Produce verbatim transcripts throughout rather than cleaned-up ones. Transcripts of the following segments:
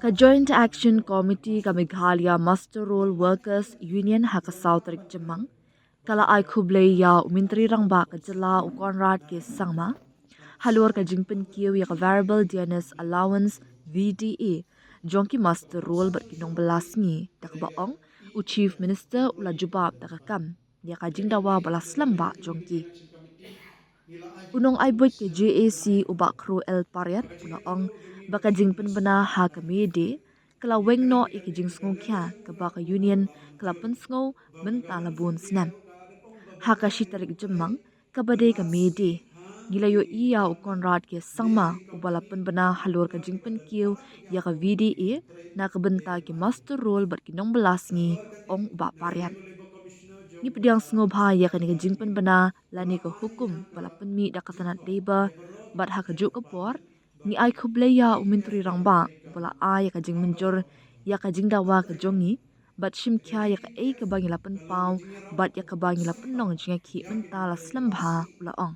Ka Joint Action Committee ka Meghalaya Muster Roll Workers Union ha ka saw tarik Jymmang ka la ai khublei ïa u Myntri Rangbah ka jylla u Conrad K Sangma halor ka jingpynkiew ïa ka Variable Dearness Allowance, V D A, jong ki muster roll bad ki nongbylla sngi, da kaba ong u Chief Minister u la jubab da ka kam ïa ka jingdawa ba la slem bha jong ki. U nongai buit ka J A C u Bah Khrul Pariat u la ong ba ka jingpynbna ha ka May Day ka la weng noh ïa ka jingsngewkhia kaba ka Union ka la pynsngew mynta la bun snem. Ha ka shi tarik Jymmang kaba dei ka May Day, ngi la ïohi ïa u Conrad K Sangma uba la pynbna halor ka jingpynkiew ïa ka V D A na ka bynta ki muster roll bad ki nongbylla sngi, ong u Bah Pariat. Ngi pdiang sngewbha ïa kane ka jingpynbna lane ka hukum ba la pynmih da ka tnat Labour, bad ha kajuh ka por ngi ai khublei ïa u Myntri Rangbah uba la ai ïa ka jingmynjur ïa ka jingdawa ka jong ngi bad shim khia ïa kaei kaba ngi la pynpaw bad ïa kaba ngi la pynlong jingïakhih mynta la slem bha, u la ong.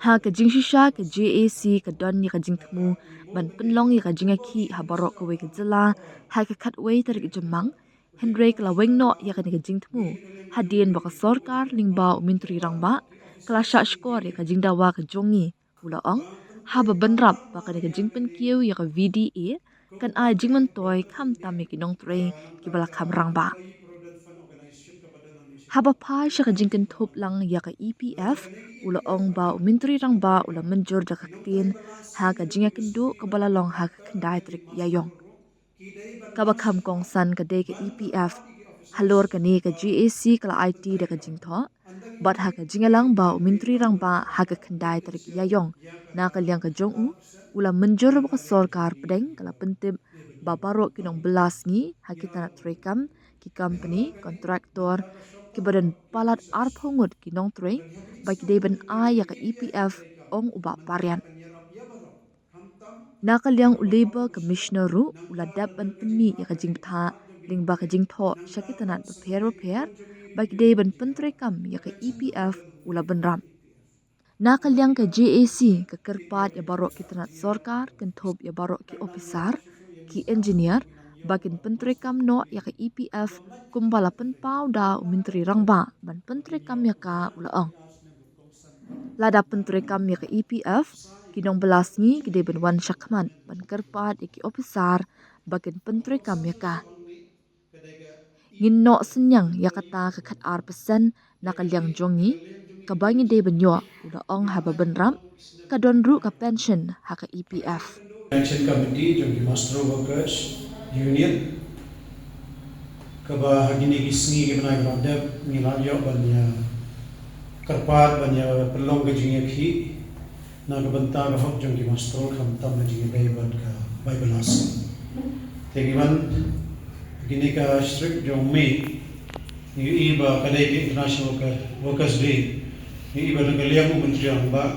Ha ka jingshisha ka J A C ka don ïa ka jingthmu ban pynlong ïa ka jingïakhih ha baroh kawei ka jylla ha ka khatwei tarik Jymmang, hynrei ka la weng noh ïa kane ka jingthmu hadien ba ka sorkar lyngba u Myntri Rangbah ka la shah shkor ïa ka jingdawa ka jong ngi, u la ong, haba bynrap ba kane ka jingpynkiew ïa ka V D A kan ai jingmyntoi khamtam ïa ki nongtrei kiba la kham rangbah. Haba phai sha ka jingkynthup lang ïa ka E P F, u la ong ba u Myntri Rangbah u la mynjur da ka ktien ha ka jingïakynduh kaba la long ha ka khyndai tarik Ïaïong. Kaba kham kongsan ka dei ka E P F. Halor kane ka J A C ka la aiti da ka jingthoh bad ha ka jingïalang ba u Myntri Rangbah ha ka khyndai tarik Ïaïong, na ka liang ka jong u u la mynjur ba ka sorkar pdeng ka la pyntip ba baroh ki nongbylla sngi ha ki tnat treikam, ki company, contractor, kiba don palat arphew ngut ki nongtrei ba ki dei ban ai ïa ka E P F, ong u Bah Pariat. Na ka liang u Labour Commissioner ruh u la dep ban pynmih ïa ka jingbthah lyngba ka jingthoh sha ki tnat bapher bapher ba ki dei ban pyntreikam ïa ka E P F, u la bynrap. Na ka liang ka J A C ka kyrpad ïa baroh ki tnat sorkar, kynthup ïa baroh ki ophisar, ki engineer, ba kin pyntreikam noh ïa ka E P F kumba la pynpaw da u Myntri Rangbah ban pyntreikam ïa ka, u la ong. Lada pyntreikam ïa ka E P F, ki nongbylla sngi ki dei ban wan shakhmat ban kyrpad ïa ki ophisar ba kin pyntreikam ïa ka. Ngin noh synñiang ïa kata ka khatar percent na ka liang jong ngi kaba ngi dei ban ïoh, u la ong, haba bynrap ka don ruh ka pension ha ka E P F. Action Committee jong ki Muster Workers Union, kaba ha kine ki sngi ki bnai ba la dep ngi la ïoh ban ïa kyrpad ban ïa pynlong ka jingïakhih na ka bynta ka hok jong ki muster roll khamtam ka jingïadei bad ka bai bylla sngi. Te ngi wan ha kine ka tarik jong May, ngi ïohi ba ka dei ka International Worker-, Workers Day. Ngi ïohi ba na ka liang u Myntri Rangbah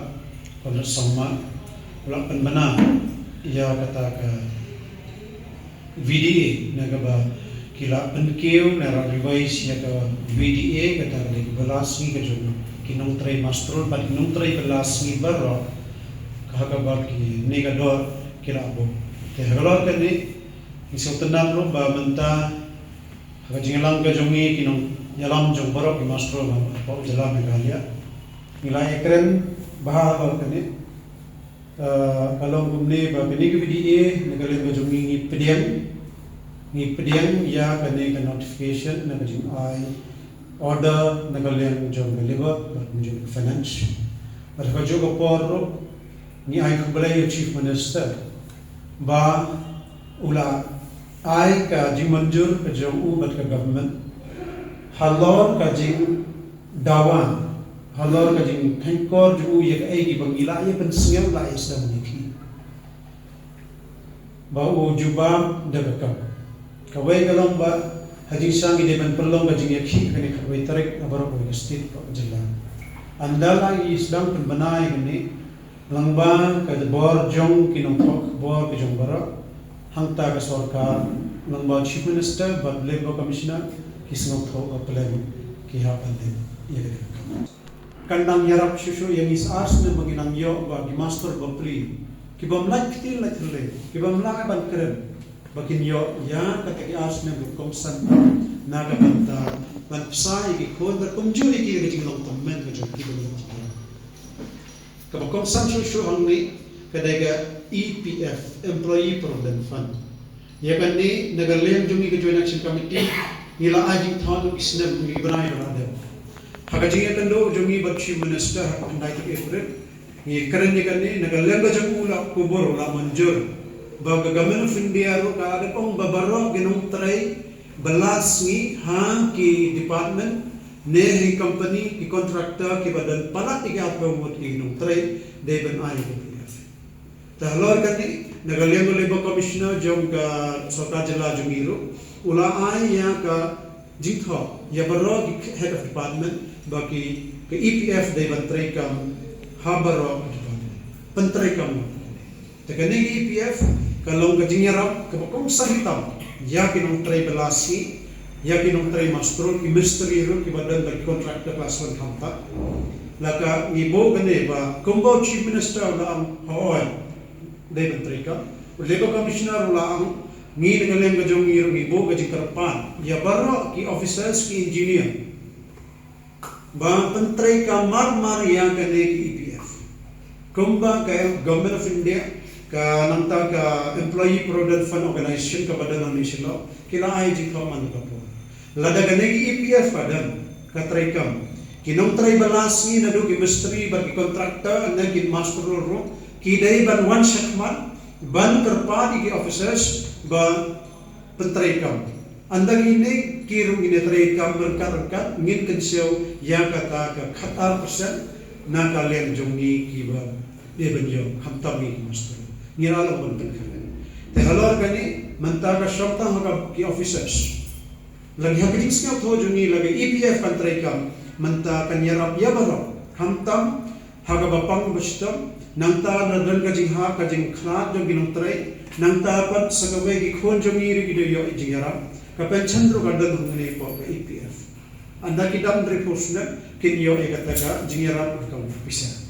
Conrad Sangma u la pynbna ïa kata ka V D A, na kaba ki la pynkiew, na la revise ïa ka V D A, kata ka dei ka bylla sngi ka jong ki nongtrei muster roll bad ki nongtrei bylla sngi baroh, ka ha kaba kine ka dor ki la buh. Te halor kane ngi sngewtynnat ruh ba mynta ha ka jingïalang ka jong ngi ki nongïalam jong baroh ki muster roll hapoh jylla Meghalaya, ngi la ïakren bha halor kane. Ah, ka long kumne ba kane ka V D A na ka liang ka jong ngi ngi pdiang, ngi pdiang ïa kane ka notification na ka jingai order na ka liang jong ka Labour bad jong ka Finance. Bad ha kajuh ka por ruh ngi ai khublei ïa u Chief Minister ba u la ai ka jingmynjur ka jong u bad ka government halor ka jingdawa, halor ka jingkhein kor jong u ïa kaei kaba ngi la ïa pynsngew, la ïa sdang ïa ki. Ba u jubab da ka kam. Kawei ka long ba ha jingshisha ngi dei ban pynlong ka jingïakhih ha kane ka khatwei tarik ha baroh kawei ka state, baroh ka jylla. Ynda la ïa sdang pynbna ïa kane, lyngba ka bor jong ki nongthoh khubor ki jong baroh, hangta ka sorkar, lyngba Chief Minister bad Labour Commissioner, ki sngewthuh ka plan, ki hap ban leh ïa kane ka kam. Kan nang ïarap shuh shuh ïa ngi, sa ar snem ba ngi nang ïoh ba ki muster bapli, Ki bym lah kti lah kyrleng, ki bym lah ban kren, ba kin ïoh ïa kata ki ar snem ba kongsan na ka bynta ban pynshai ïa ki khun bad kumjuh ïa ki da ka jinglong tymmen ka jong ki ba ngi. Kaba kongsan shuh shuh hangne ka dei ka E P F, Employee Provident Fund. Ïa kane na ka liang jong ngi ka Joint Action Committee ngi la ai jingthoh naduh ki snem, naduh ki bnai ba la dep. Ha ka jingïakynduh jong ngi bad Chief Minister ha ka khyndai tarik April, ngi kren ïa kane, na ka liang ka jong u la kubur, la mynjur ba ka Government of India ruh ka dep ong ba baroh ki nongtrei ba la sngi ha ki department ne ha ki company, ki contractor kiba don palat ïa ki arphew ngut ki nongtrei dei ban ai ïa ka P F. Te halor kane, na ka liang u Labour Commissioner jong ka Sorkar Jylla jong ngi ruh u la ai ïa ka jingthoh ïa baroh ki head of department ba ki, ka E P F dei ban treikam ha baroh ki department. Pyntreikam. Te kane ka E P F ka long ka jingïarap kaba kongsan tam ïa ki nongtrei ba la sngi, ïa ki nongtrei master, ki mistri ruh kiba don bad ki contractor class one khamtam. La ka ngi buh kane ba kumba u Chief Minister u la ong, hooid, dei ban treikam. U Labour Commissioner u la ong, ngi na ka liang ka jong ngi ruh ngi buh ka jingkyrpad ïa baroh ki officers, ki engineer ba pyntreikam mar mar ïa kane ka E P F. Kumba ka Government of India, ka nangta ka Employee Provident Fund Organization kaba don hangne Shillong, ki la ai jingthoh man ka por. Lada kane ka E P F ka don, ka treikam, ki nongtrei ba la sngi naduh ki mistri bad ki contractor ne ki master ruh, ki dei ban wan shakhmat ban kyrpad ïa ki officers ba pyntreikam. Ynda kine ki ruh ngin ïatreikam ryngkat ryngkat, ngin kynshew ïa kata ka khatar percent na ka liang jong ngi kiba dei ban ïoh, khamtam ïa ki master. Ngi la long ban pynkhreh. Te halor kane, mynta ka shong tang ha ka ki officers. Lada ha ka jingsngewthuh jong ngi lada E P F kan treikam, mynta kan ïarap ïa baroh. Khamtam ha kaba pang ba shitom, nangta na don ka jinghap ka jingkhlad jong ki nongtrei, nangta pat sa kawei ki khun jong ngi ruh ki dei ïoh jingïarap, ka pension ruh ka don hangne hapoh ka E P F. Ynda ki dam hynriewphew snem kin ïoh ïa kata ka jingïarap ka pisa.